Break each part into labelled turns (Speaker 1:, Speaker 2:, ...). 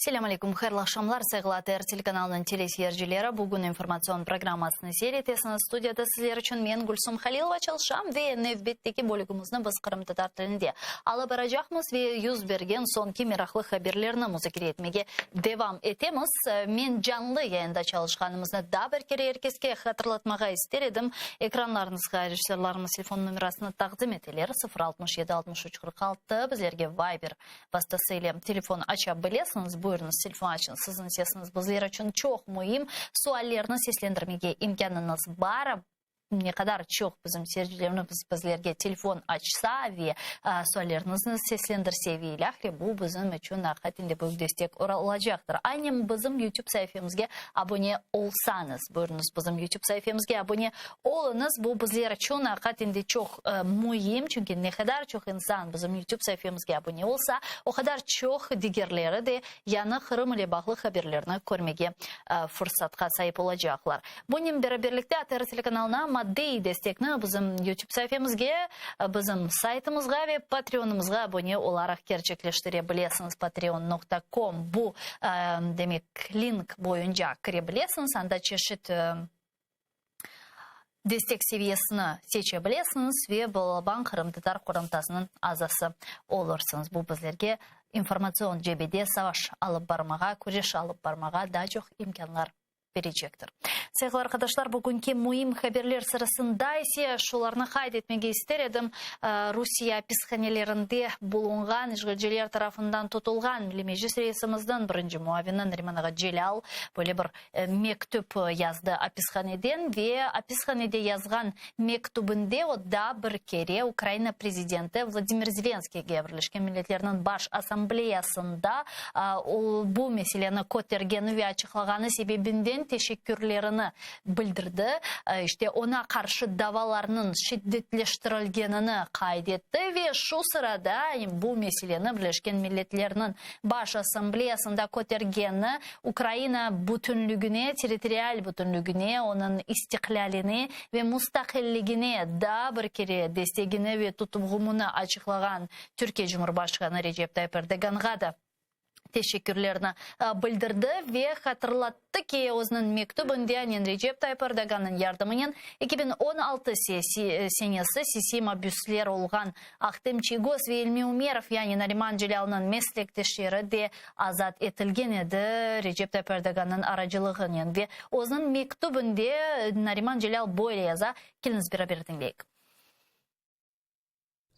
Speaker 1: Selâm aleyküm, hayırlı aqşamlar, sayğılı ATR telekanalınıñ teleseyircileri. Bugün informatsion programmasını seyir etesiñiz. Studiyada sizler içün men, Gülsum Halilova, çalışam ve nevbetteki bölügimizni biz qırımtatar tilinde alıp baracaqmız ve yüz bergen soñki meraqlı haberlerni muzakere etmege devam etemiz. Men canlı yayında çalışqanımıznı daa bir kere er keske hatırlatmağa ister edim. Ekranlarıñızğa rejissörlarımız telefon nomerasını taqdim eteler, 0 67 63 46, bizlerge Viber vastası ile telefon aça bilesiñiz. Buyurıñız, telefon açıñız, siziñ sesiñiz bizler içün çoq müim. Suallerni seslendirmege imkânıñız bar. Ne qadar çoq bizim seyircilerimiz bizlerge telefon açsa ve sualleriñizni seslendirse ve ilâhre, bu bizim içün aqiqaten de büyük destek olacaqtır. Aynen bizim YouTube saifemizge abone olsañız, buyurıñız, bizim YouTube saifemizge abone Oluñız, bu bizler içün aqiqaten de çoq müim, çünki ne qadar çoq insan bizim YouTube saifemizge abone olsa, o qadar çoq digerleri de yañı Qırım ile bağlı haberlerni körmege fırsatqa saip olacaqlar. Bunen beraberlikte ATR telekanalına maddiy destekni bizim YouTube saifemizge, bizim saytımızğa ve Patreonımızğa abone olaraq kerçekleştire bilesiñiz, patreon nokta com bu, demek, link boyunca kire bilesiñiz, anda çeşit Destek seviyesini seçe bilesiñiz ve balaban qırımtatar qorantasınıñ azası olursıñız. Bu bizlerge informatsion cebede savaş alıp barmağa, küreş alıp barmağa daa çoq imkânlar berecektir. Sayğılı arqadaşlar, bugünki müim haberler sırasında ise şularnı qayd etmege ister edim, Rusiye apishanelerinde bulunğan işğalciler tarafından tutulğan Milliy Meclis reisimizniñ birinci muavini Nariman ağa Celâl böyle bir mektüp yazdı apishaneden ve apishanede yazğan mektübinde o daa bir kere Ukraina prezidenti Vladimir Zelenskiyge Birleşken Milletlerniñ Baş Assambleyasında bu meseleni kötergeni ve açıqlağanı sebebinden teşekkürlerini bildirdi, işte oña qarşı davalarnıñ şiddetleştirilgenini qayd etti ve şu sırada bu meseleni Birleşken Milletlerniñ Baş Assambleyasında kötergeni Ukraina bütünlügine, territorial bütünlügine, onıñ istiqlâline ve mustaqilligine daa bir kere destegini ve tutuvğumını açıqlağan Türkiye Cumhurbaşqanı Recep Tayyip Erdoğanğa da teşekkürlerini bildirdi ve hatırlattı ki, özüniñ mektübinde anen Recep Tayyip Erdoğannıñ yardımınen 2016 senesi siyasiy mabüsler olğan Ahtem Çiygoz ve İlmi Umerov, yani Nariman Celâlnıñ meslekdeşleri de azat etilgen edi Recep Tayyip Erdoğannıñ aracılığınen. Ve özüniñ mektübinde Nariman Celâl böyle yaza, keliñiz beraber diñleyik.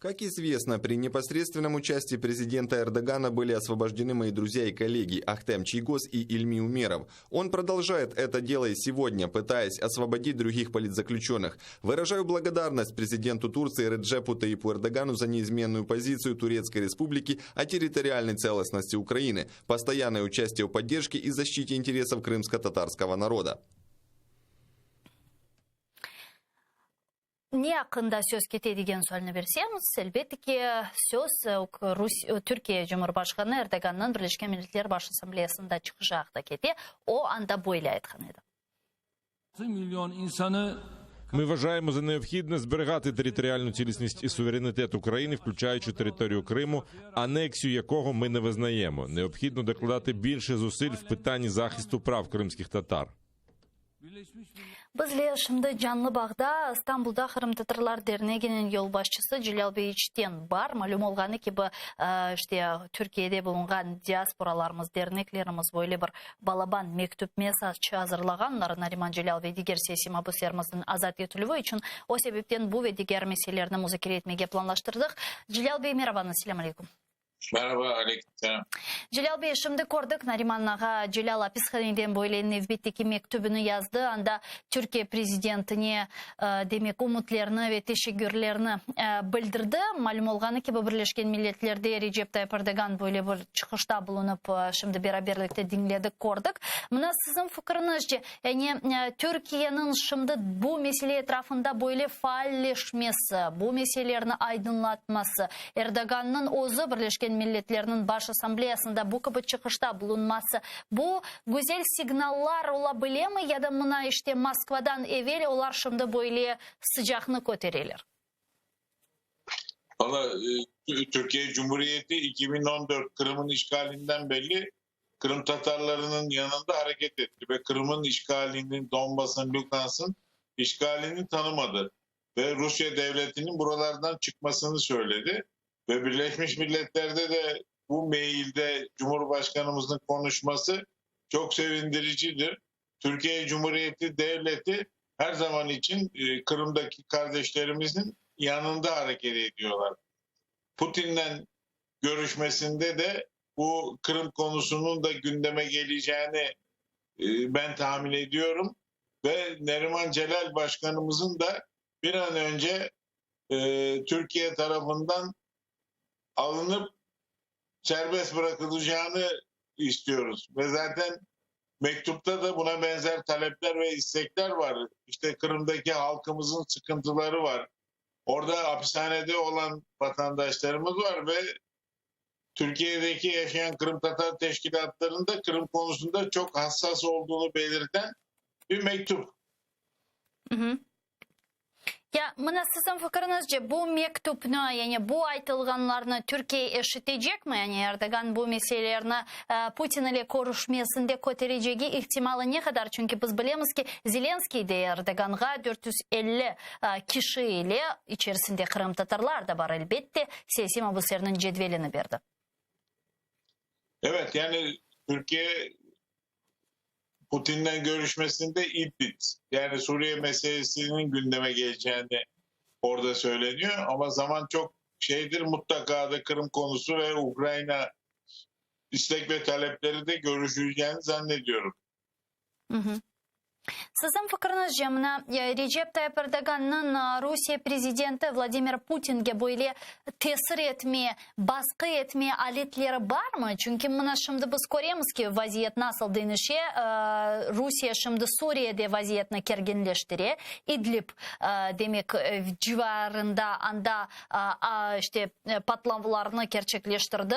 Speaker 2: Как известно, при непосредственном участии президента Эрдогана были освобождены мои друзья и коллеги Ахтем Чийгоз и Ильми Умеров. Он продолжает это дело и сегодня, пытаясь освободить других политзаключенных. Выражаю благодарность президенту Турции Реджепу Таyyipу Эрдогану за неизменную позицию Турецкой Республики о территориальной целостности Украины, постоянное участие в поддержке и защите интересов крымско-татарского народа.
Speaker 1: Ne aqqında söz kete degen sualni bersemiz, elbette ki, söz Türkiye Cumhurbaşqanı Erdogannıñ Birleşken Milletler Baş Assambleyasında çıqışı aqta kete. O, anda böyle aytqan edi.
Speaker 3: Milyon insanı
Speaker 4: Ми вважаємо за необхідне зберігати територіальну цілісність і суверенітет України, включаючи територію Криму, анексію якого ми не визнаємо. Необхідно докладати більше зусиль в питанні захисту прав кримських татар.
Speaker 1: Bizler şimdi canlı bağda İstanbulda Qırımtatarlar derneginiñ yolbaşçısı Celâl bey İçten bar. Malüm olğanı kibi, işte, Türkiyede bulunğan diasporalarımız, derneklerimiz böyle bir balaban mektüp, mesaj azırlağanlar Nariman Celâl ve diger siyasiy mabüslerimizniñ azat etilüvi içün. O sebepten bu ve diger meselelerni muzakere etmege planlaştırdıq. Celâl bey, merabañız, selâm aleyküm.
Speaker 5: Merhaba, aleyküm selam.
Speaker 1: Celâl bey, şimdi kördik, Nariman ağa Celâl apishaneden böyle nevbetteki mektübini yazdı. Anda Türkiye prezidentine, demek, ümütlerini ve teşekkürlerini bildirdi. Malüm olğanı kibi, Birleşken Milletlerde Recep Tayyip Erdoğan böyle bir çıqışta bulunıp, şimdi beraberlikte diñledik, kördik. Mına siziñ fikriñizce, Yani, Türkiyeniñ şimdi bu mesele etrafında böyle faalleşmesi, bu meselelerni aydınlatması, Erdoğannıñ özü Birleşken Milletlerniñ Baş Assambleyasında bu kibi çıqışta bulunması, bu güzel signallar ola bilemi ya da mına işte Moskvadan evel olar şimdi böyle sıcaqnı kötereler?
Speaker 5: Valla, Türkiye Cumhuriyeti 2014 Kırım'ın işgalinden belli. Kırım Tatarlarının yanında hareket etti ve Kırım'ın işgalini, Donbas'ın, Lugansk'ın işgalini tanımadı. Ve Rusya devletinin buralardan çıkmasını söyledi. Ve Birleşmiş Milletler'de de bu meyilde Cumhurbaşkanımızın konuşması çok sevindiricidir. Türkiye Cumhuriyeti Devleti her zaman için e, Kırım'daki kardeşlerimizin yanında hareket ediyorlar. Putin'le görüşmesinde de bu Kırım konusunun da gündeme geleceğini e, ben tahmin ediyorum. Ve Neriman Celal Başkanımızın da bir an önce e, Türkiye tarafından alınıp serbest bırakılacağını istiyoruz. Ve zaten mektupta da buna benzer talepler ve istekler var. İşte Kırım'daki halkımızın sıkıntıları var. Orada hapishanede olan vatandaşlarımız var ve Türkiye'deki yaşayan Kırım Tatar teşkilatlarında Kırım konusunda çok hassas olduğunu belirten bir mektup.
Speaker 1: Ya mına siziñ fikiriñizce bu mektüpni, yani bu aytılğanlarnı Türkiye eşitecekmi? Yani Erdoğan bu meselelerni Putin ile körüşmesinde köterecegi ihtimalı ne qadar? Çünki biz bilemiz ki, Zelenskiy de Erdoğanğa 450 kişi ile, içerisinde qırımtatarlar da bar, elbette, siyasiy mabüslerniñ cedvelini berdi.
Speaker 5: Evet, yani Türkiye Putin'le görüşmesinde İdlib, yani Suriye meselesinin gündeme geleceğini orada söyleniyor. Ama zaman çok şeydir, mutlaka da Kırım konusu ve Ukrayna istek ve talepleri de görüşüleceğini zannediyorum.
Speaker 1: Siziñ fikiriñizce, mına Recep Tayyip Erdoğannıñ Rusiye prezidenti Vladimir Putinge böyle tesir etme, basqı etme aletleri barmı? Çünki mına şimdi biz köremiz ki, vaziyet nasıl deñişe, Rusiye şimdi Suriyede vaziyetni kerginleştire, İdlib, demek, civarında anda işte patlavlarnı kerçekleştirdi,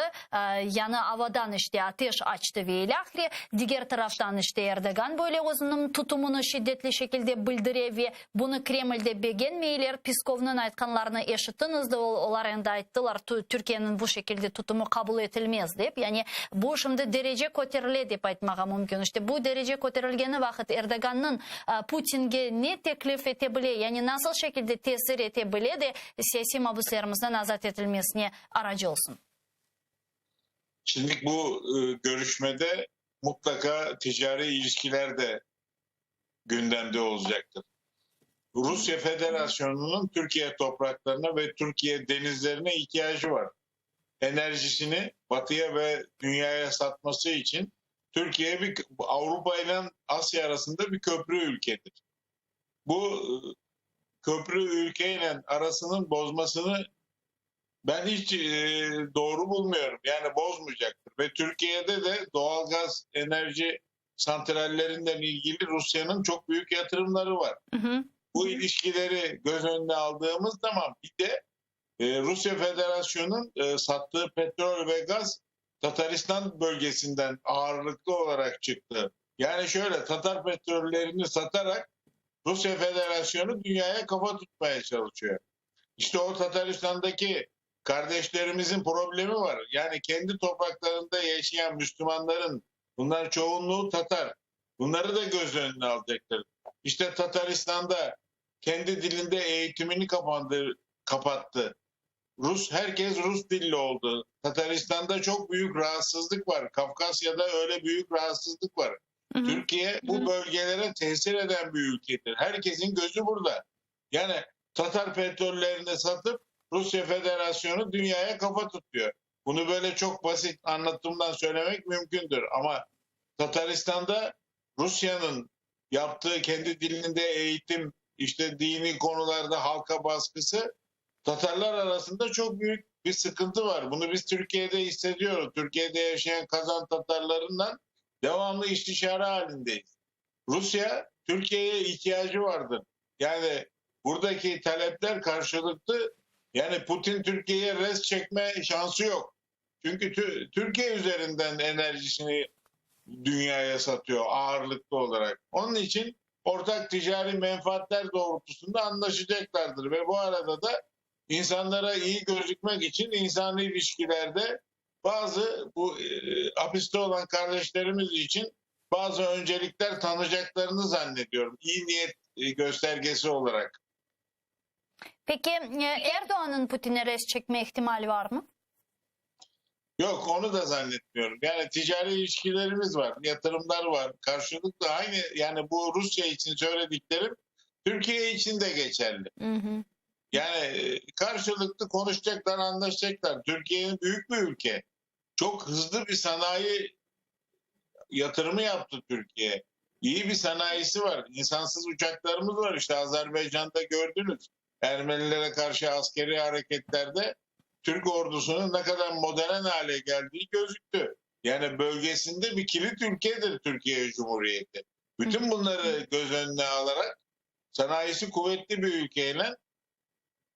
Speaker 1: yañı avadan işte ateş açtı ve ilâhre. Diger taraftan işte Erdoğan böyle özüniñ tutumını şiddetli şekilde bildire ve bunı Kremlde begenmeyler. Peskovnıñ aytqanlarını eşittiñiz de, olar endi ayttılar, Türkiyeniñ bu şekilde tutumı qabul etilmez dep. Yani bu şimdi derece köterile dep aytmağa mümkün. İşte bu derece köterilgeni vaqıt Erdoğannıñ Putinge ne teklif ete bile, yani nasıl şekilde tesir ete bile de siyasiy mabüslerimizniñ azat etilmesine aracı olsun?
Speaker 5: Şimdi bu görüşmede mutlaka ticari ilişkiler de gündemde olacaktır. Rusya Federasyonu'nun Türkiye topraklarına ve Türkiye denizlerine ihtiyacı var. Enerjisini batıya ve dünyaya satması için Türkiye bir Avrupa ile Asya arasında bir köprü ülkedir. Bu köprü ülkeyle arasının bozmasını ben hiç e, doğru bulmuyorum. Yani bozmayacaktır. Ve Türkiye'de de doğalgaz enerji santrallerinden ilgili Rusya'nın çok büyük yatırımları var. Hı hı. Bu ilişkileri göz önüne aldığımız zaman bir de e, Rusya Federasyonu'nun e, sattığı petrol ve gaz Tataristan bölgesinden ağırlıklı olarak çıktı. Yani şöyle Tatar petrollerini satarak Rusya Federasyonu dünyaya kafa tutmaya çalışıyor. İşte o Tataristan'daki kardeşlerimizin problemi var. Yani kendi topraklarında yaşayan Müslümanların, bunlar çoğunluğu Tatar. Bunları da göz önüne alacaktır. İşte Tataristan'da kendi dilinde eğitimini kapandı, kapattı. Rus herkes Rus dilli oldu. Tataristan'da çok büyük rahatsızlık var. Kafkasya'da öyle büyük rahatsızlık var. Hı hı. Türkiye bu bölgelere tesir eden bir ülkedir. Herkesin gözü burada. Yani Tatar petrollerini satıp Rusya Federasyonu dünyaya kafa tutuyor. Bunu böyle çok basit anlatımdan söylemek mümkündür. Ama Tataristan'da Rusya'nın yaptığı kendi dilinde eğitim, işte dini konularda halka baskısı Tatarlar arasında çok büyük bir sıkıntı var. Bunu biz Türkiye'de hissediyoruz. Türkiye'de yaşayan Kazan Tatarlarından devamlı istişare halindeyiz. Rusya Türkiye'ye ihtiyacı vardır. Yani buradaki talepler karşılıklı. Yani Putin Türkiye'ye res çekme şansı yok. Çünkü Türkiye üzerinden enerjisini dünyaya satıyor ağırlıklı olarak. Onun için ortak ticari menfaatler doğrultusunda anlaşacaklardır ve bu arada da insanlara iyi gözükmek için insani ilişkilerde Bazı bu e, hapiste olan kardeşlerimiz için bazı öncelikler tanıyacaklarını zannediyorum. İyi niyet e, göstergesi olarak.
Speaker 1: Peki e, Erdoğan'ın Putin'e rest çekme ihtimali var mı?
Speaker 5: Yok onu da zannetmiyorum. Yani ticari ilişkilerimiz var, yatırımlar var. Karşılıklı aynı yani bu Rusya için söylediklerim Türkiye için de geçerli.
Speaker 1: Hı hı.
Speaker 5: Yani e, karşılıklı konuşacaklar, anlaşacaklar. Türkiye'nin büyük bir ülke. Çok hızlı bir sanayi yatırımı yaptı Türkiye. İyi bir sanayisi var. İnsansız uçaklarımız var. İşte Azerbaycan'da gördünüz. Ermenilere karşı askeri hareketlerde Türk ordusunun ne kadar modern hale geldiği gözüktü. Yani bölgesinde bir kilit ülkedir Türkiye Cumhuriyeti. Bütün bunları göz önüne alarak sanayisi kuvvetli bir ülkeyle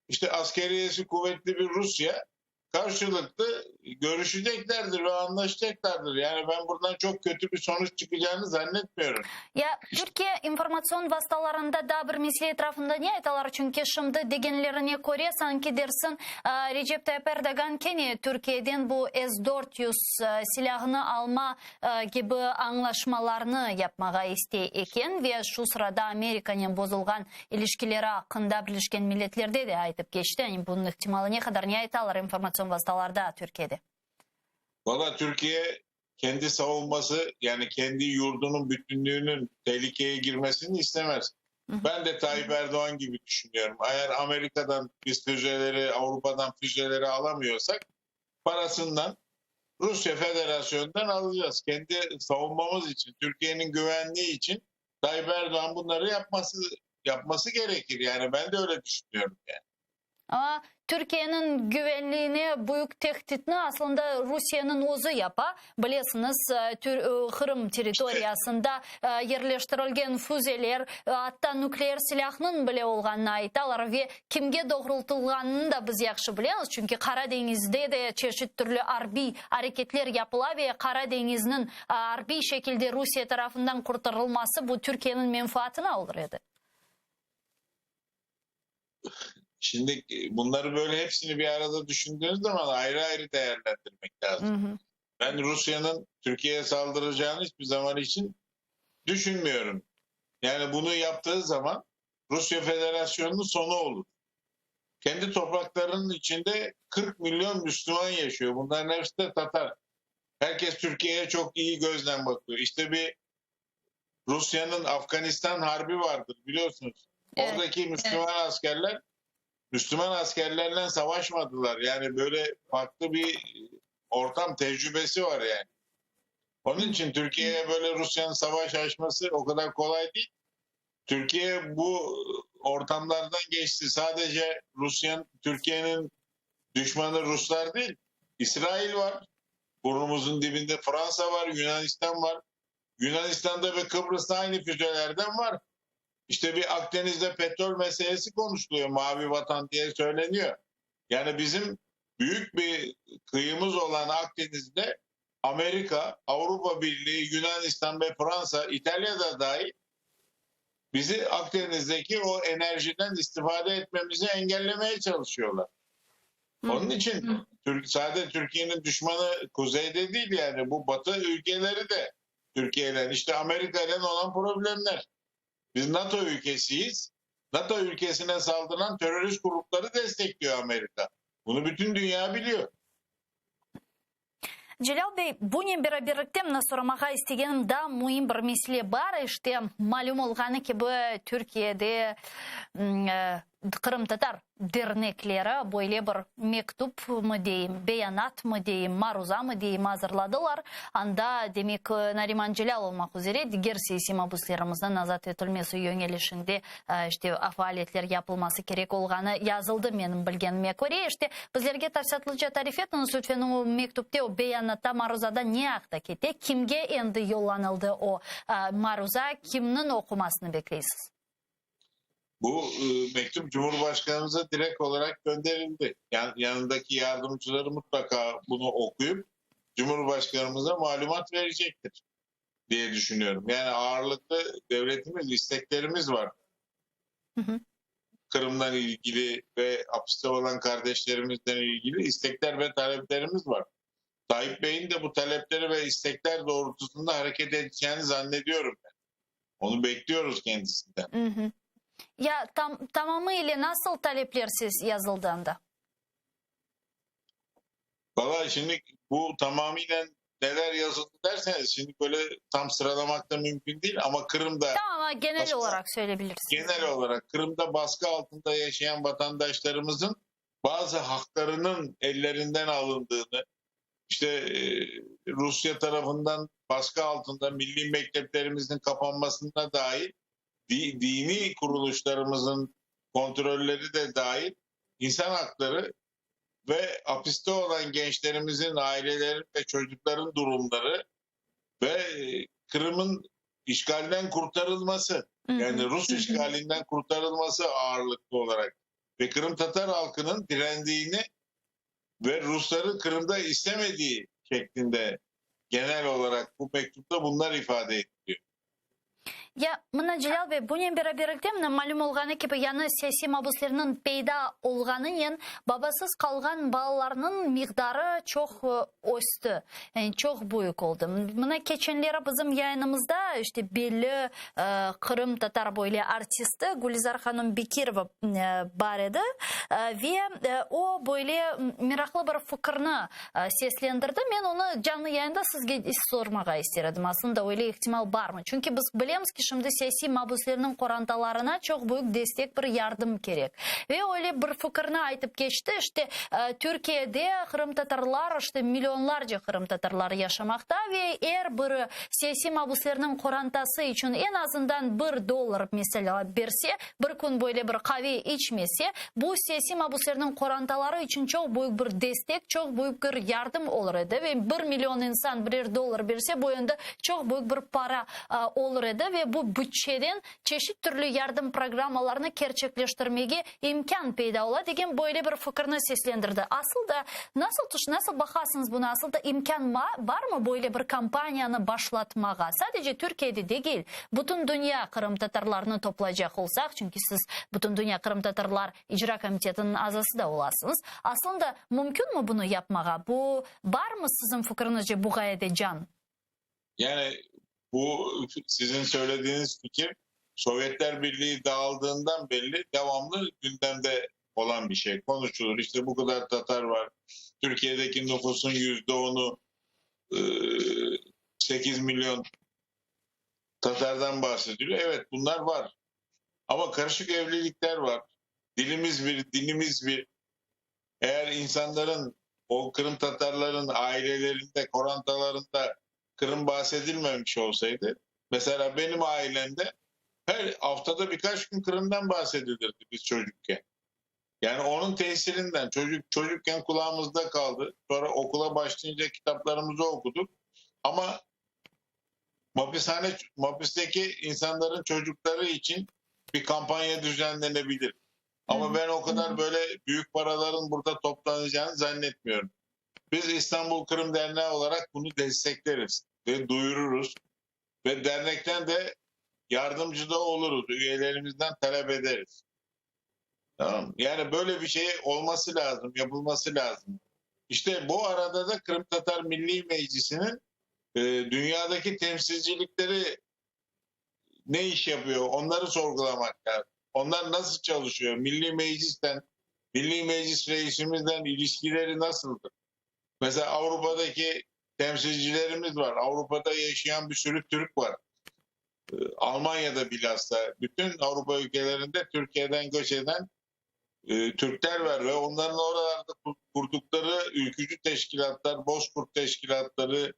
Speaker 5: işte askeriyesi kuvvetli bir Rusya karşılıklı görüşeceklerdir ve anlaşacaklardır. Yani ben buradan çok kötü bir sonuç çıkacağını zannetmiyorum.
Speaker 1: Ya Türkiye informatsion vastalarında da bir mesele etrafında ne aytalar? Çünkü şimdi degenlerine köre sanki dersin e, Recep Tayyip Erdoğan kene Türkiye'den bu S-400 e, silahını alma e, gibi añlaşmalarnı yapmağa istey eken ve şu sırada Amerikanen bozulğan ilişkileri aqqında Birleşken Milletlerde de aytıp keçti. Yani bunıñ ihtimalı ne qadar ne aytalar informatsion vastalarda Türkiye'de?
Speaker 5: Valla Türkiye kendi savunması yani kendi yurdunun bütünlüğünün tehlikeye girmesini istemez. Ben de Tayyip Erdoğan gibi düşünüyorum. Eğer Amerika'dan biz füzeleri, Avrupa'dan füzeleri alamıyorsak parasından Rusya Federasyonu'ndan alacağız. Kendi savunmamız için, Türkiye'nin güvenliği için Tayyip Erdoğan bunları yapması yapması gerekir. Yani ben de öyle düşünüyorum yani.
Speaker 1: Amma Türkiyeniñ güvenliğine büyük tehditni aslında Rusiyeniñ özü yapa. Bilesiñiz, Qırım territoriyasında yerleştirilgen füzeler, atta nükleer silâhnıñ bile olğanını aytalar ve kimge doğrultılğanını da biz yahşı bilemiz, çünki Qara deñizde de çeşit türlü arbiy areketler yapıla ve Qara deñizniñ arbiy şekilde Rusiye tarafından qurtarılması bu Türkiyeniñ menfaatına olur edi.
Speaker 5: Şimdi bunları böyle hepsini bir arada düşündüğünüz zaman ayrı ayrı değerlendirmek lazım.
Speaker 1: Hı hı.
Speaker 5: Ben Rusya'nın Türkiye'ye saldıracağını hiçbir zaman için düşünmüyorum. Yani bunu yaptığı zaman Rusya Federasyonu'nun sonu olur. Kendi topraklarının içinde 40 milyon Müslüman yaşıyor. Bunların hepsi de Tatar. Herkes Türkiye'ye çok iyi gözle bakıyor. İşte bir Rusya'nın Afganistan harbi vardır biliyorsunuz.
Speaker 1: Evet.
Speaker 5: Oradaki Müslüman askerler Müslüman askerlerle savaşmadılar. Yani böyle farklı bir ortam tecrübesi var yani. Onun için Türkiye'ye böyle Rusya'nın savaş açması o kadar kolay değil. Türkiye bu ortamlardan geçti. Sadece Rusya'nın, Türkiye'nin düşmanı Ruslar değil. İsrail var. Burnumuzun dibinde Fransa var, Yunanistan var. Yunanistan'da ve Kıbrıs'ta aynı füzelerden var. İşte bir Akdeniz'de petrol meselesi konuşuluyor. Mavi vatan diye söyleniyor. Yani bizim büyük bir kıyımız olan Akdeniz'de Amerika, Avrupa Birliği, Yunanistan ve Fransa, İtalya da dahil bizi Akdeniz'deki o enerjiden istifade etmemizi engellemeye çalışıyorlar. Onun için Türk, sadece Türkiye'nin düşmanı kuzeyde değil yani bu batı ülkeleri de Türkiye'yle işte Amerika ile olan problemler. Biz NATO ülkesiyiz. NATO ülkesine saldıran terörist grupları destekliyor Amerika. Bunu bütün dünya biliyor.
Speaker 1: Celâl bey, bunen beraberlikte mına soramağa istegenim daa müim bir mesele bar. İşte, malüm olğanı kibi, Türkiyede qırımtatar dernekleri böyle bir mektüp mı deyim, beyanat mı deyim, maruza mı deyim azırladılar. Anda, demek, Nariman Celâl olmaq üzere diger siyasiy mabüslerimizniñ azat etilmesi yöñelişinde, işte, faaliyetler yapılması kerek olğanı yazıldı, menim bilgenime köre. İşte, bizlerge tafsilâtlıca tarif etiñiz, lütfen, o mektüpte, o beyanatta, maruzada ne aqta kete, kimge endi yollanıldı o maruza, kimniñ oqumasını bekleysiz?
Speaker 5: Bu e, mektup Cumhurbaşkanımıza direkt olarak gönderildi. Yani yanındaki yardımcıları mutlaka bunu okuyup Cumhurbaşkanımıza malumat verecektir diye düşünüyorum. Yani ağırlıklı devletimiz, isteklerimiz var.
Speaker 1: Hı hı.
Speaker 5: Kırım'dan ilgili ve hapiste olan kardeşlerimizden ilgili istekler ve taleplerimiz var. Tayyip Bey'in de bu talepleri ve istekler doğrultusunda hareket edeceğini zannediyorum ben. Onu bekliyoruz kendisinden.
Speaker 1: Hı hı. Ya tam, tamamı ile nasıl talepler siz yazıldı anda?
Speaker 5: Valla şimdi bu tamamıyla neler yazıldı derseniz şimdi böyle tam sıralamak da mümkün değil ama Kırım'da
Speaker 1: Tamam ama genel
Speaker 5: Başka-
Speaker 1: olarak söyleyebilirsiniz.
Speaker 5: genel olarak Kırım'da baskı altında yaşayan vatandaşlarımızın bazı haklarının ellerinden alındığını, işte e, Rusya tarafından baskı altında milli mekteplerimizin kapanmasına dahil, di- dini kuruluşlarımızın kontrolleri de dahil insan hakları ve hapiste olan gençlerimizin ailelerin ve çocukların durumları ve e, Kırım'ın işgalden kurtarılması.
Speaker 1: Hı hı.
Speaker 5: Yani Rus
Speaker 1: Hı hı.
Speaker 5: işgalinden kurtarılması ağırlıklı olarak ve Kırım Tatar halkının direndiğini ve Rusları Kırım'da istemediği şeklinde genel olarak bu mektupta bunlar ifade ediliyor.
Speaker 1: Ya mına Celâl bey, bunen beraberlikte mına malüm olğanı kibi yañı siyasiy mabüslerniñ peyda olğanınen babasız qalğan balalarnıñ miqdarı çoq östi, yani çoq büyük oldı. Mına keçenleri bizim yayınımızda işte belli qırımtatar böyle artisti Gülizar hanım Bekirova bar edi ve o böyle meraqlı bir fikirni seslendirdi. Men onı canlı yayında sizge sormağa ister edim. Aslında öyle ihtimal barmı? Çünki biz bilemiz ki, şimdi siyasiy mabüslerniñ qorantalarına çoq büyük destek, bir yardım kerek. Ve öyle bir fikirni aytıp keçti, işte, Türkiyede qırımtatarlar, işte, millionlarca qırımtatarlar yaşamaqta ve er biri siyasiy mabüslerniñ qorantası içün eñ azından bir dollar, meselâ, berse, bir kün böyle bir qave içmese, bu siyasiy mabüslerniñ qorantaları içün çoq büyük bir destek, çoq büyük bir yardım olur edi ve bir million insan birer dollar berse, bu endi çoq büyük bir para olur edi ve bu bütçeden çeşit türlü yardım programmalarını kerçekleştirmege imkân peyda ola degen böyle bir fikirni seslendirdi. Asıl da nasıl tüş, nasıl baqasıñız buna, asıl da imkân barmı böyle bir kampaniyanı başlatmağa, sadece Türkiyede degil, bütün dünya qırımtatarlarını toplaycaq olsaq, çünki siz Bütündünya qırımtatarlar icra komitetiniñ azası da olasıñız, aslında mümkünmi bunı yapmağa, bu barmı siziñ fikriñizce bu ğayede can?
Speaker 5: Yani bu siziñ söylediğiniz fikir Sovyetler Birliği dağıldığından belli devamlı gündemde olan bir şey, konuşulur. İşte bu kadar Tatar var, Türkiye'deki nüfusun %10'u 8 milyon Tatardan bahsediliyor. Evet bunlar var. Ama karışık evlilikler var. Dilimiz bir, dinimiz bir. Eğer insanların, o Kırım Tatarların ailelerinde, korantalarında Kırım bahsedilmemiş olsaydı, mesela benim ailemde her haftada birkaç gün Kırım'dan bahsedilirdi biz çocukken. Yani onun tesirinden çocuk çocukken kulağımızda kaldı. Sonra okula başlayınca kitaplarımızı okuduk. Ama Mapishane, mapisteki insanların çocukları için bir kampanya düzenlenebilir. Ama ben o kadar böyle büyük paraların burada toplanacağını zannetmiyorum. Biz İstanbul Kırım Derneği olarak bunu destekleriz ve duyururuz. Ve dernekten de yardımcı da oluruz. Üyelerimizden talep ederiz. Tamam. Yani böyle bir şey olması lazım, yapılması lazım. İşte bu arada da Kırım Tatar Milli Meclisi'nin e, dünyadaki temsilcilikleri ne iş yapıyor onları sorgulamak lazım. Onlar nasıl çalışıyor? Milli Meclis'ten, Milli Meclis reisimizden ilişkileri nasıldır? Mesela Avrupa'daki temsilcilerimiz var. Avrupa'da yaşayan bir sürü Türk var. Ee, Almanya'da bilhassa bütün Avrupa ülkelerinde Türkiye'den göç eden e, Türkler var ve onların oralarda kurdukları ülkücü teşkilatlar, bozkurt teşkilatları,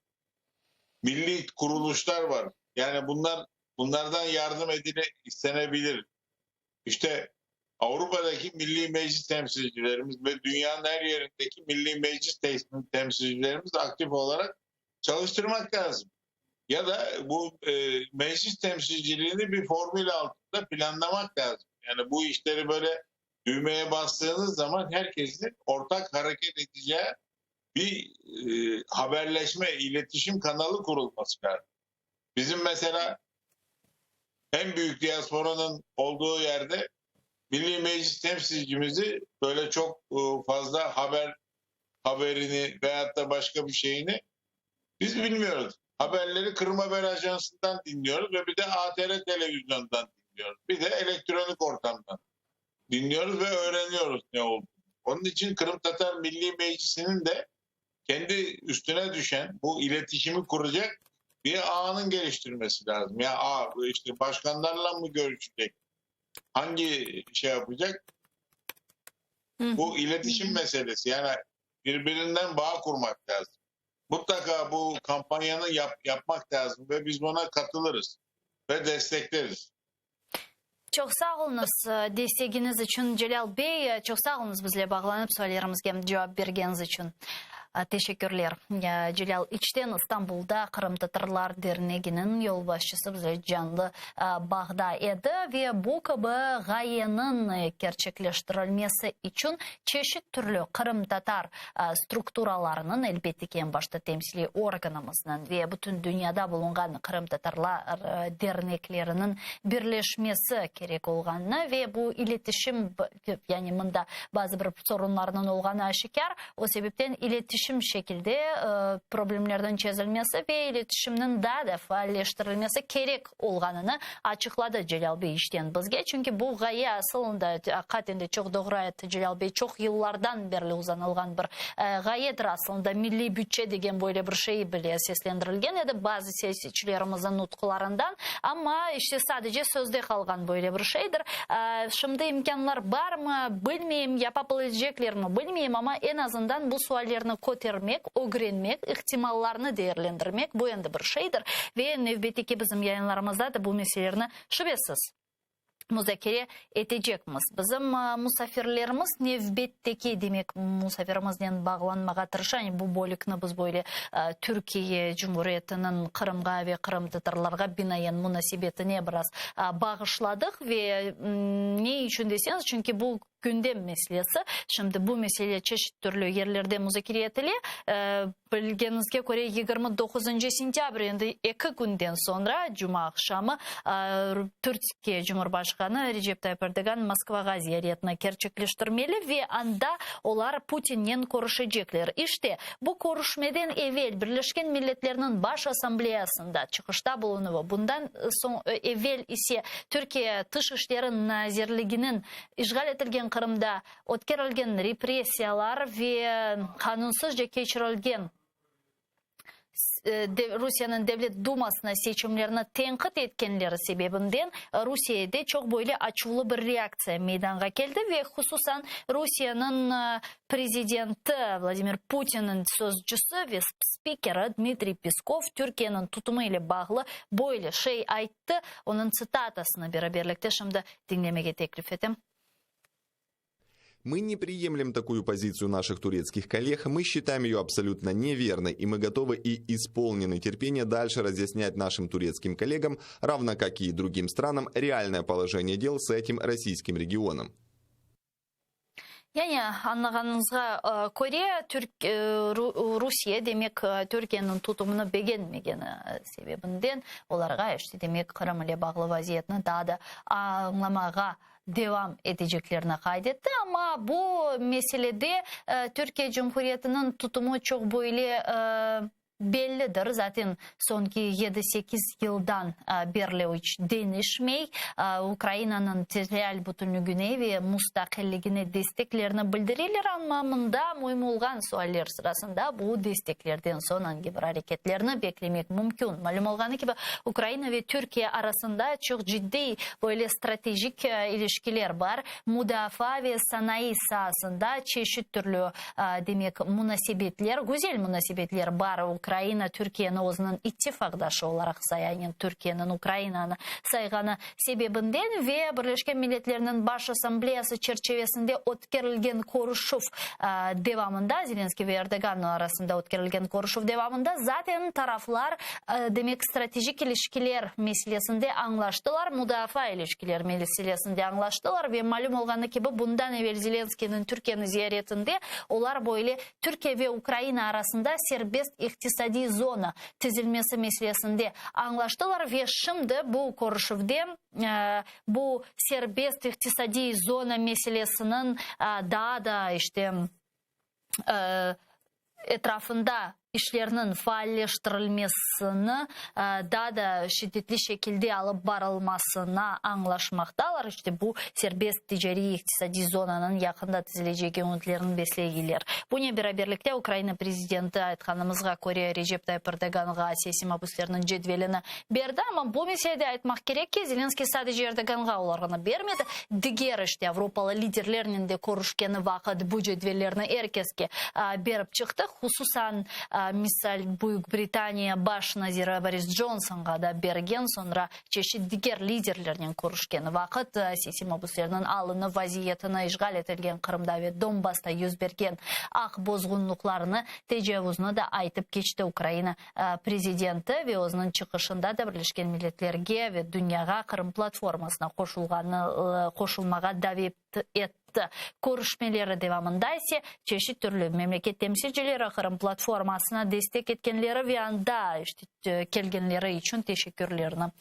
Speaker 5: milli kuruluşlar var. Yani bunlar bunlardan yardım edile istenebilir. İşte Avrupa'daki milli meclis temsilcilerimiz ve dünyanın her yerindeki milli meclis temsilcilerimiz aktif olarak çalıştırmak lazım. Ya da bu e, meclis temsilciliğini bir formül altında planlamak lazım. Yani bu işleri böyle düğmeye bastığınız zaman herkesin ortak hareket edeceği bir e, haberleşme, iletişim kanalı kurulması lazım. Bizim mesela en büyük diasporanın olduğu yerde Milli Meclis temsilcimizi böyle çok e, fazla haber haberini veyahut da başka bir şeyini biz bilmiyoruz. Haberleri Kırım Haber Ajansı'ndan dinliyoruz ve bir de ATR televizyondan dinliyoruz. Bir de elektronik ortamdan dinliyoruz ve öğreniyoruz ne olduğunu. Onun için Kırım Tatar Milli Meclisi'nin de kendi üstüne düşen bu iletişimi kuracak bir ağının geliştirmesi lazım. Ya ağ işte başkanlarla mı görüşecek? Hangi şey yapacak? Bu iletişim meselesi. Yani birbirinden bağ kurmak lazım. Mutlaka bu kampanyanı yap, yapmak lazım ve biz buna katılırız ve destekleriz.
Speaker 1: Çoq sağ oluñız destegiñiz içün, Celâl bey. Çoq sağ oluñız bizle bağlanıp suallerimizge cevap bergeniñiz içün. Teşekkürler. Celâl İçten İstanbulda Qırımtatarlar derneginiñ yolbaşçısı bizle canlı bağda edi ve bu kibi ğayeniñ kerçekleştirilmesi içün çeşit türlü qırımtatar strukturalarınıñ, elbette ki, eñ başta temsiliy organımıznıñ ve bütün dünyada bulunğan qırımtatarlar dernekleriniñ birleşmesi kerek olğanını ve bu iletişim, yani mında bazı bir sorunlarnıñ olğanı aşikâr, o sebepten iletişim şekilde problemlerniñ çezilmesi ve iletişimniñ daa da faalleştirilmesi kerek olğanını açıqladı Celâl bey işten bizge. Çünki bu ğaye asılında, aqiqaten de çoq doğru ayttı Celâl bey, çoq yıllardan berli uzanılğan bir ğayedir asılında. Milliy bütçe degen böyle bir şey bile seslendirilgen edi bazı siyasetçilerimizin nutqlarından, amma işte sadece sözde qalğan böyle bir şeydir. Şimdi imkânlar barmı, bilmeyim, yapa bileceklermi, bilmeyim, amma eñ azından bu suallerni kötermek, ögrenmek, ihtimallarnı değerlendirmek, bu endi bir şeydir. Ve nevbetteki bizim yayınlarımızda da bu meselelerni şübesiz muzakere etecekmiz. Bizim musafirlerimiz nevbetteki, demek, musafirimiznen bağlanmağa tırışa. Yani bu bölükni biz böyle Türkiye Cumhuriyetiniñ Qırımğa ve qırımtatarlarğa binaen munasebetine biraz bağışladıq. Ve ne içün deseñiz, çünki bu Gündem meselesi. Şimdi bu mesele çeşit türlü yerlerde muzakere etile. Bilgeniñizge köre, 29 sentâbr, endi eki künden soñra, cuma aqşamı, Türkiye Cumhurbaşqanı Recep Tayyip Erdoğan Moskvağa ziyaretini kerçekleştirmeli ve anda olar Putinnen körüşecekler. İşte, bu körüşmeden evel Birleşken Milletlerniñ Baş Assambleyasında çıqışta bulunuvı, bundan soñ evel ise Türkiye Tış işleri nazirliginiñ İşğal etilgen Qırımda ötkerilgen repressiyalar ve qanunsızca keçirilgen Rusiyeniñ Devlet Dumasına seçimlerini tenqit etkenleri sebebinden Rusiyede çoq böyle açuvlı bir reaktsiya meydanğa keldi ve hususan Rusiyeniñ prezidenti Vladimir Putinniñ sözcüsi ve spikeri Dmitriy Peskov Türkiyeniñ tutumı ile bağlı böyle şey ayttı, onıñ tsitatasını beraberlikte şimdi diñlemege teklif etem.
Speaker 2: Мы не приемлем такую позицию наших турецких коллег, мы считаем ее абсолютно неверной, и мы готовы и исполнены терпения дальше разъяснять нашим турецким коллегам, равно как и другим странам, реальное положение дел с этим российским регионом.
Speaker 1: Yani, añlağanıñızğa köre, Türk, Rusiye, demek, Türkiyeniñ tutumını begenmegeni sebebinden olarğa, işte, demek, Qırım ile bağlı vaziyetni daa da añlamağa devam eteceklerini qayd etti. Amma bu meselede Türkiye Cumhuriyetiniñ tutumı çoq böyle Bellidir, zaten soñki yedi-sekiz yıldan berli iç deñişmey, Ukrainanıñ territorial bütünlügine ve mustaqilligine desteklerini bildireler, amma mında müim olğan sualler sırasında bu desteklerden soñ angi bir areketlerni beklemek mümkün. Malüm olğanı kibi, Ukraina ve Türkiye arasında çoq ciddiy böyle stratejik ilişkiler bar, mudafaa ve sanayı saasında çeşit türlü Demek, munasebetler, güzel munasebetler bar. Ukraina Türkiyeni özüniñ ittifaqdaşı olaraq saya, yani Türkiyeniñ Ukrainanı sayğanı sebebinden ve Birleşken Milletlerniñ Baş Assambleyası çerçivesinde ötkerilgen körüşüv devamında, Zelenskıy ve Erdoğan arasında ötkerilgen körüşüv devamında zaten taraflar, demek, stratejik ilişkiler meselesinde añlaştılar, mudafaa ilişkiler meselesinde añlaştılar ve malüm olğanı kibi, bundan evel Zelenskıynıñ Türkiyeni ziyaretinde olar böyle Türkiye ve Ukraina arasında serbest iqtisadiy zona tizilmesi meselesinde añlaştılar ve şimdi bu körüşüvde bu serbest iqtisadiy zona meselesiniñ daa da işte. Etrafında işlerniñ faalleştirilmesini daa da şiddetli şekilde alıp barılmasına añlaşmaqtalar. İşte bu serbest ticariy-iqtisadiy zonanıñ yaqında tizilecegi ümütlerini besleyler. Bunen beraberlikte Ukraina prezidenti, aytqanımızğa köre, Recep Tayyip Erdoğanğa siyasiy mabüslerniñ cedvelini berdi. Amma bu meselede aytmaq kerek ki, Zelenskıy sadece Erdoğanğa olarnı bermedi, diger, işte, avropalı liderlernen de körüşkeni vaqıt bu cedvellerni er keske berip çıqtı. Hususan, misal, Büyük Britaniya baş naziri Boris Johnsonğa da bergen, soñra çeşit diger liderlernen körüşkeni vaqıt siyasiy mabüslerniñ alını, vaziyetini, işğal etilgen Qırımda ve Donbassta yüz bergen aq bozğunlıqlarını, tecavuznı da aytıp keçti Ukraina prezidenti ve özüniñ çıqışında da Birleşken Milletlerge ve dünyağa Qırım platformasına qoşulğanı qoşulmağa davet etti. Körüşmeleri devamında ise çeşit türlü memleket temsilcileri Qırım platformasına destek etkenleri ve anda işte kelgenleri içün teşekkürlerini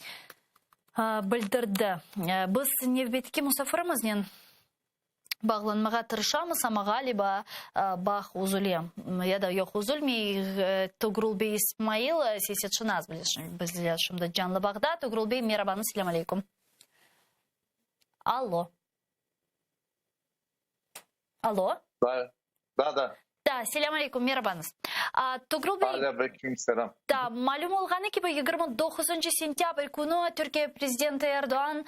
Speaker 1: bildirdi. Biz nevbetteki musafirimiznen Bağlanmağa tırışamız, amma ğaliba bağ üzüle ya da yoq, üzülmey. Togrul bey İsmail, siyasetşınas, bizle şimdi canlı bağda. Togrul bey, merabañız, selâm aleyküm. Allo. Allo.
Speaker 6: Da, da, da.
Speaker 1: Da, selâm aleyküm, merabañız. Togrul bey.
Speaker 6: Aleyküm selâm.
Speaker 1: Da, malüm olğanı kibi, 29 sentâbr künü Türkiye prezidenti Erdoğan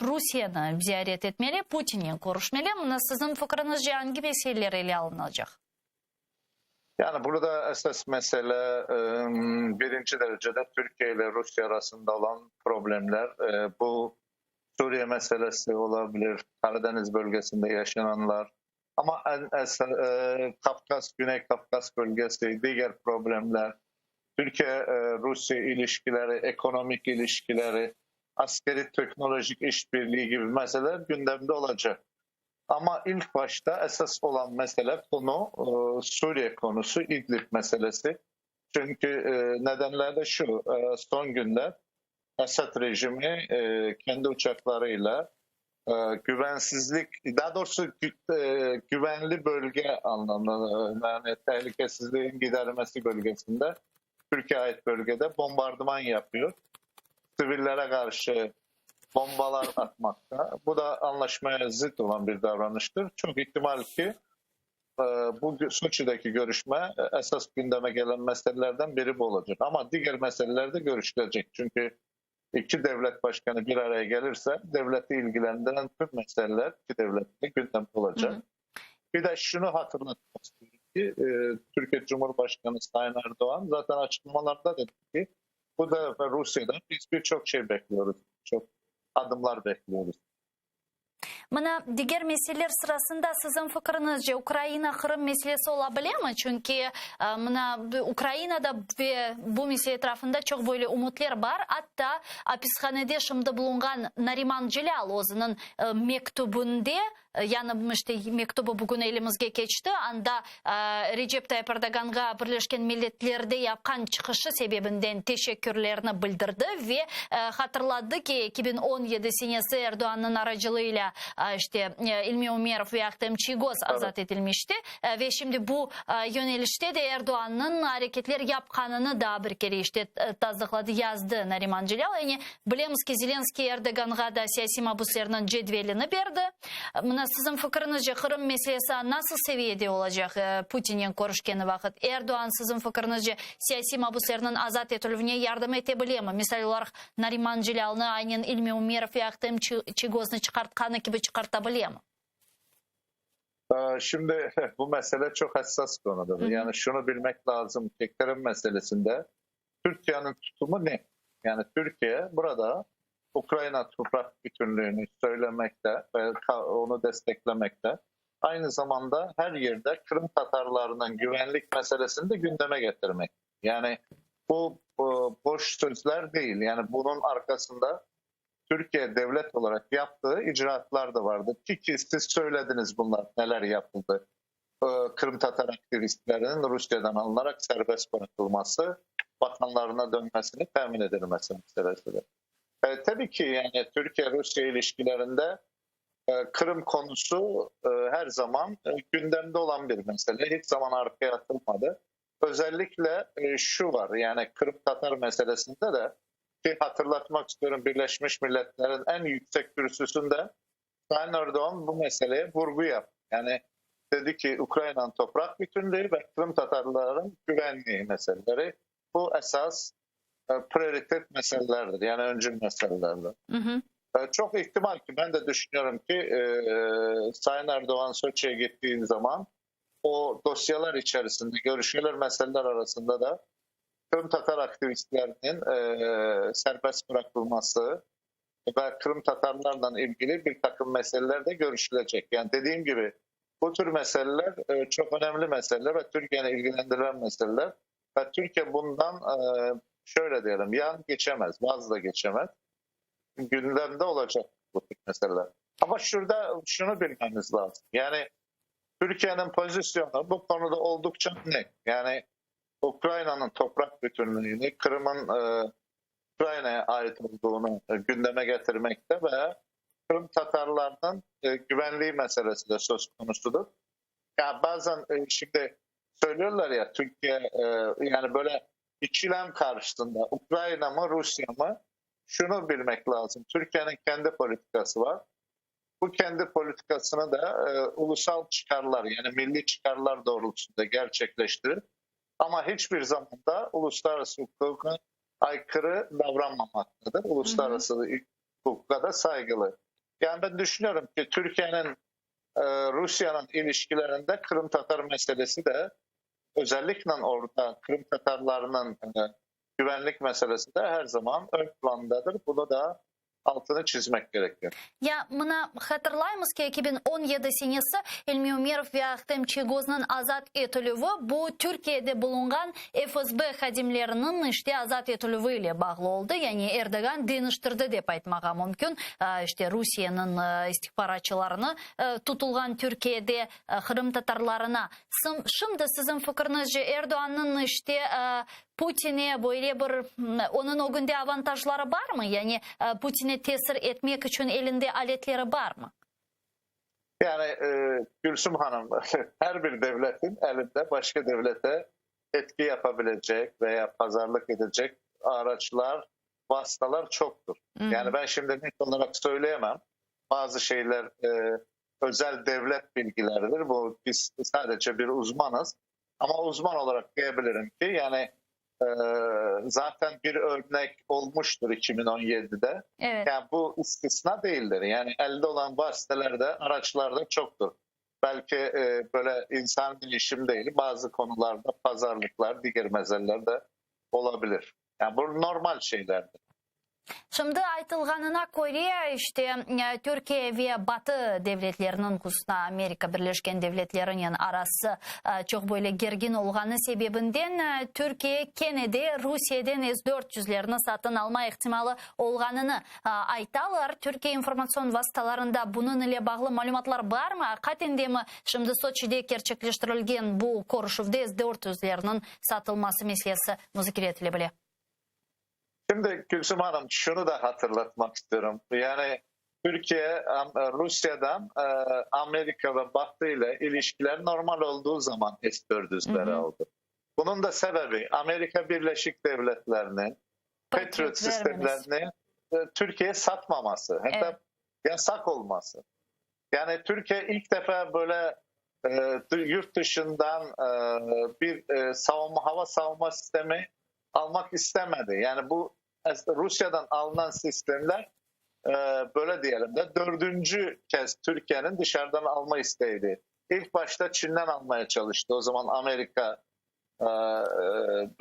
Speaker 1: Rusiyeni ziyaret etmeli, Putinnen körüşmeli. Mına siziñ fikriñizce angi meseleler ele alınacaq?
Speaker 6: Yani burada esas mesele birinci derecede Türkiye ile Rusiye arasında olan problemler. Bu Suriye meselesi olabilir, Karadeniz bölgesinde yaşananlar. Amma Kavkaz, Güney Kavkaz bölgesi, diger problemler, Türkiye-Rusiye ilişkileri, ekonomik ilişkileri, askeri-teknolojik işbirliği gibi meseleler gündemde olacaq. Amma ilk başta esas olan mesele, konu Suriye konusu, İdlib meselesi. Çünki nedenler de şu, son günler Esad rejimi kendi uçaklarıyla güvensizlik, daha doğrusu güvenli bölge anlamında, yani tehlikesizliğin giderilmesi bölgesinde, Türkiye ait bölgede bombardıman yapıyor. Sivillere karşı bombalar atmakta. Bu da anlaşmaya zıt olan bir davranıştır. Çok ihtimal ki bu Soçi'deki görüşme esas gündeme gelen meselelerden biri bu olacak. Ama diğer meseleler de görüşülecek. Çünkü iki devlet başkanı bir araya gelirse devleti ilgilendiren tüm meseleler iki devlette gündemde olacak. Hı hı. Bir de şunu hatırlatmak istiyorum ki e, Türkiye Cumhurbaşkanı Sayın Erdoğan zaten açıklamalarda dedi ki bu defa Rusya'dan biz birçok şey bekliyoruz. Çok adımlar bekliyoruz.
Speaker 1: Mına, diger meseleler sırasında, siziñ fikriñizce, Ukraina-Qırım meselesi ola bilemi? Çünki, mına, Ukrainada ve bu mesele etrafında çoq böyle ümütler bar. Atta, apishanede şimdi bulunğan Nariman Celâl özüniñ mektübinde, yani, işte, mektübi bugün elimizge keçti, anda Recep Tayyip Erdoğanğa Birleşken Milletlerde yapqan çıqışı sebebinden teşekkürlerini bildirdi ve hatırlattı ki, 2017 senesi Erdoğannıñ aracılığıyla işte İlmi Umerov ve Ahtem Çiygoz azat etilmişti ve şimdi bu yönelişte de Erdoğannıñ areketler yapqanını daa bir kere işte tasdıqladı, yazdı Nariman Celâl. Yani bilemiz ki, Zelenskıy Erdoğanğa da siyasiy mabüslerniñ cedvelini berdi. Mına siziñ fikriñizce, Qırım meselesi nasıl seviyede olacaq Putinnen körüşkeni vaqıt? Erdoğan, siziñ fikriñizce, siyasiy mabüslerniñ azat etilüvine yardım ete bilemi? Misal olaraq, Nariman Celâlnı aynen İlmi Umerov ve Ahtem Çiygoznı çıqartqanı kibi çıqarta bilemi?
Speaker 6: Şimdi bu mesele çoq hassas konudur. Yani şunı bilmek lazım ki, Qırım meselesinde Türkiyeniñ tutumı ne? Yani Türkiye burada Ukraina topraq bütünlüğünü söylemekte ve onu desteklemekte. Aynı zamanda her yerde Kırım Tatarlarının güvenlik meselesini de gündeme getirmek. Yani bu boş sözler değil. Yani bunun arkasında Türkiye devlet olarak yaptığı icraatlar da vardı. Ki, ki siz söylediniz bunlar neler yapıldı. Kırım Tatar aktivistlerinin Rusya'dan alınarak serbest bırakılması, vatanlarına dönmesini temin edilmesi meselesidir. E, tabii ki yani Türkiye-Rusya ilişkilerinde e, Kırım konusu her zaman gündemde olan bir mesele. Hiç zaman arkaya atılmadı. Özellikle şu var yani Kırım Tatar meselesinde de ki hatırlatmak istiyorum Birleşmiş Milletler'in en yüksek kürsüsünde Sayın Erdoğan bu meseleye vurgu yaptı. Yani dedi ki Ukrayna'nın toprak bütünlüğü ve Kırım Tatarların güvenliği meseleleri bu esas prioritet meselelerdir. Yani öncül meselelerdir.
Speaker 1: Hı hı.
Speaker 6: Çok ihtimal ki ben de düşünüyorum ki e, Sayın Erdoğan Soçi'ye gittiği zaman o dosyalar içerisinde görüşmeler meseleler arasında da Kırım Tatar aktivistlerinin e, serbest bırakılması ve Kırım Tatarlarla ilgili bir takım meseleler de görüşülecek. Yani dediğim gibi bu tür meseleler e, çok önemli meseleler ve Türkiye'ni ilgilendiren meseleler. Ve Türkiye bundan e, şöyle diyelim yan geçemez, vaz da geçemez. Gündemde olacak bu tür meseleler. Ama şurada şunu bilmemiz lazım. Yani Türkiye'nin pozisyonu bu konuda oldukça net. Yani Ukrayna'nın toprak bütünlüğünü, Kırım'ın e, Ukrayna'ya ait olduğunu e, gündeme getirmekte ve Kırım Tatarlarının e, güvenliği meselesi de söz konusudur. Ya bazen e, şimdi söylüyorlar ya Türkiye e, yani böyle ikilem karşısında Ukrayna mı Rusya mı şunu bilmek lazım. Türkiye'nin kendi politikası var. Bu kendi politikasını da e, ulusal çıkarlar yani milli çıkarlar doğrultusunda gerçekleştirir. Ama hiçbir zaman da uluslararası hukuka aykırı davranmamaktadır. Uluslararası hukuka da saygılı. Yani ben düşünüyorum ki Türkiye'nin e, Rusya'nın ilişkilerinde Kırım Tatar meselesi de özellikle orada Kırım Tatarlarının e, güvenlik meselesi de her zaman ön plandadır. Bunu da altını çizmek gerekiyor.
Speaker 1: Ya mına hatırlaymız ki 2017 senesi İlmi Umerov ve Ahtem Çiygoznıñ azat etilüvi bu Türkiyede bulunğan FSB hadimleriniñ işte azat etilüvi ile bağlı oldı. Yani Erdoğan deñiştirdi dep aytmağa mümkün. İşte Rusiyeniñ istihbaratçılarını tutulğan Türkiyede qırımtatarlarına. Şimdi siziñ fikriñizce Erdoğannıñ işte Putine böyle bir onıñ ögünde avantajları barmı? Yani Putine tesir etmek içün elinde aletleri barmı?
Speaker 6: Yani e, Gülsüm Hanım her bir devletin elinde başka devlete etki yapabilecek veya pazarlık edecek araçlar, vasıtalar çoktur.
Speaker 1: Hı hı.
Speaker 6: Yani ben şimdi net olarak söyleyemem. Bazı şeyler e, özel devlet bilgileridir. Bu biz sadece bir uzmanız. Ama uzman olarak diyebilirim ki yani e, zaten bir örnek olmuştur 2017'de.
Speaker 1: Evet.
Speaker 6: Yani bu istisna değildir. Yani elde olan vasıtalarda, araçlarda çoktur. Belki e, böyle insan bilişim değil, bazı konularda pazarlıklar, diğer meseleler de olabilir. Yani bu normal şeylerdir.
Speaker 1: Şimdi aytılğanına köre, işte, Türkiye ve Batı devletleriniñ, hususan Amerika Birleşken Devletlerinen arası çoq böyle gergin olğanı sebebinden, Türkiye kene de Rusiyeden S 400-lerni satın alma ihtimalı olğanını aytalar. Türkiye informatsion vastalarında bunıñ ile bağlı malümatlar barmı? Aqiqaten demi, şimdi Soçide kerçekleştirilgen bu körüşüvde S 400-lerniñ satılması meselesi muzakere etile bile?
Speaker 6: Şimdi Gülsüm Hanım şunu da hatırlatmak istiyorum. Yani Türkiye Rusya'dan e, Amerika ve Batı ile ilişkiler normal olduğu zaman S-400'leri aldı. Bunun da sebebi Amerika Birleşik Devletleri'nin Patriot sistemlerini e, Türkiye'ye satmaması. Hatta
Speaker 1: Evet.
Speaker 6: yasak olması. Yani Türkiye ilk defa böyle e, yurt dışından e, bir e, savunma hava savunma sistemi almak istemedi. Yani bu Rusya'dan alınan sistemler e, böyle diyelim de dördüncü kez Türkiye'nin dışarıdan alma isteğiydi. İlk başta Çin'den almaya çalıştı. O zaman Amerika e, e,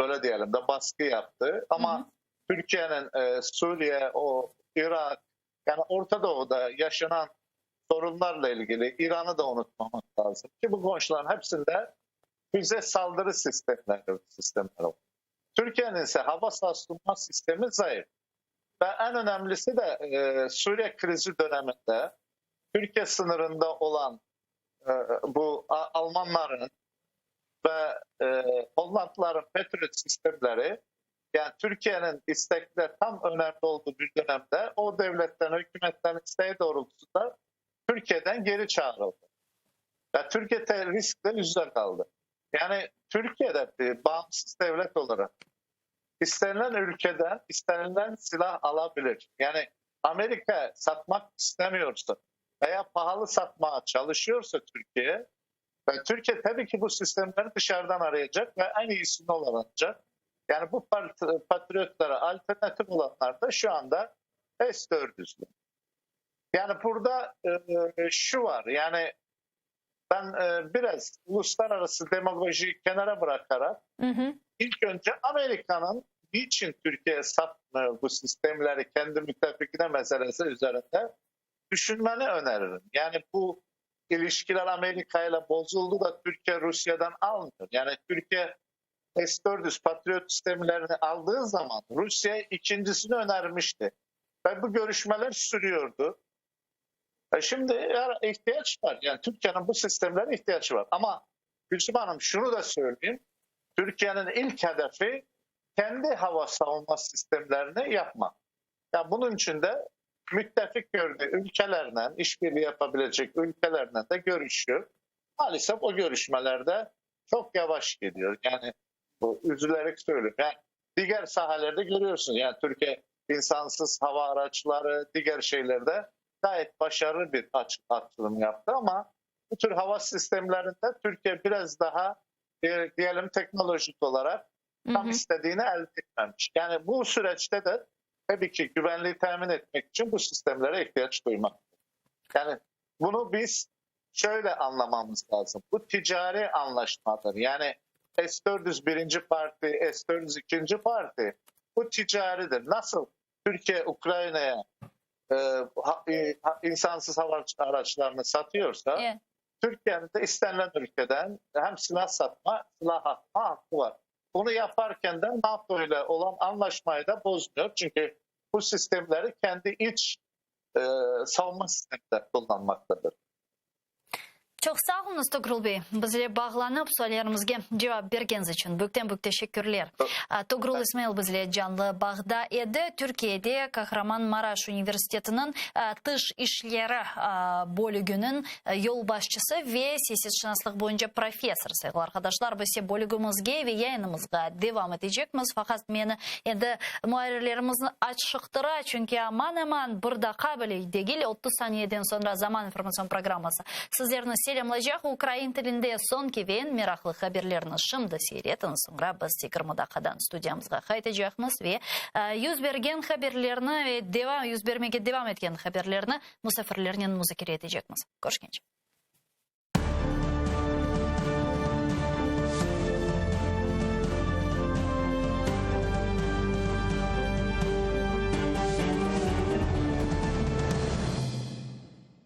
Speaker 6: böyle diyelim de baskı yaptı. Ama
Speaker 1: Hı hı.
Speaker 6: Türkiye'nin e, Suriye, o Irak yani Orta Doğu'da yaşanan sorunlarla ilgili İran'ı da unutmamak lazım ki bu komşuların hepsinde füze saldırı sistemleri, sistemleri var. Türkiye'nin ise hava savunma sistemi zayıf. Ve en önemlisi de e, Suriye krizi döneminde Türkiye sınırında olan e, bu Almanların ve e, Hollandların Patriot sistemleri yani Türkiye'nin istekle tam önemli olduğu bir dönemde o devletlerin, hükümetlerin isteği doğrultusunda Türkiye. Türkiye'den geri çağrıldı. Ya Türkiye riskle yüzde kaldı. Yani Türkiye'de bir bağımsız devlet olarak istenilen ülkeden istenilen silah alabilir. Yani Amerika satmak istemiyorsa veya pahalı satmaya çalışıyorsa Türkiye ve Türkiye tabii ki bu sistemleri dışarıdan arayacak ve en iyisini alacak. Yani bu patriotlara alternatif olanlar da şu anda S-400'lü. Yani burada e, şu var yani ben e, biraz uluslararası demagojiyi kenara bırakarak
Speaker 1: Hı hı.
Speaker 6: ilk önce Amerika'nın niçin Türkiye'ye satmıyor bu sistemleri kendi müttefikine meselesi üzerinde düşünmeni öneririm. Yani bu ilişkiler Amerika ile bozuldu da Türkiye Rusya'dan almıyor. Yani Türkiye S-400 Patriot sistemlerini aldığı zaman Rusya ikincisini önermişti. Ve bu görüşmeler sürüyordu. E şimdi ihtiyaç var. Yani Türkiye'nin bu sistemlere ihtiyacı var. Ama Gülsüm Hanım şunu da söyleyeyim. Türkiye'nin ilk hedefi kendi hava savunma sistemlerini yapmak. Yani bunun için de müttefik gördüğü ülkelerle, işbirliği yapabilecek ülkelerle de görüşüyor. Maalesef o görüşmelerde çok yavaş gidiyor. Yani bu üzülerek söylüyorum. Yani diğer sahalarda görüyorsunuz. Yani Türkiye insansız hava araçları, diğer şeylerde gayet başarılı bir atılım yaptı ama bu tür hava sistemlerinde Türkiye biraz daha e, diyelim teknolojik olarak tam
Speaker 1: Hı hı.
Speaker 6: istediğini elde etmemiş. Yani bu süreçte de tabii ki güvenliği temin etmek için bu sistemlere ihtiyaç duymak. Yani bunu biz şöyle anlamamız lazım. Bu ticari anlaşmadır. Yani S-400 birinci parti, S-400 ikinci parti bu ticaridir. Nasıl Türkiye Ukrayna'ya e, ha- e, ha- insansız hava araçlarını satıyorsa
Speaker 1: Evet.
Speaker 6: Türkiye'nin de istenilen ülkeden hem silah satma, silah atma hakkı var. Bunu yaparken de NATO ile olan anlaşmayı da bozmuyor. Çünkü bu sistemleri kendi iç e, savunma sisteminde kullanmaktadır.
Speaker 1: Çoq sağ oluñız, Togrul bey. Bizge bağlanıp suallerimizge cevap bergeniñiz içün büyükten büyük teşekkürler. Togrul İsmail bizle canlı bağda edi. Türkiye'de Kahramanmaraş Universitetiniñ tış işleri bölüginiñ yolbaşçısı ve siyasetşınaslıq boyunca professor. Sayğılı arqadaşlar, biz ise bölügimizge ve yayınımızğa devam etecekmiz. Faqat meni endi muarrirlerimiz aşıqtıra, çünki aman-aman bir daqqa bile degil, 30 saniyeden soñra Zaman informatsion programması sizlerni selâmlaycaq. Ukrain tilinde soñki ve eñ meraqlı haberlerni şimdi seyir etiñiz, soñra biz 20 daqqadan studiyamızğa qaytacaqmız ve yüz bergen haberlerni ve devam yüz bermege devam etken haberlerni musafirlernen muzakere etecekmiz. Körüşkence.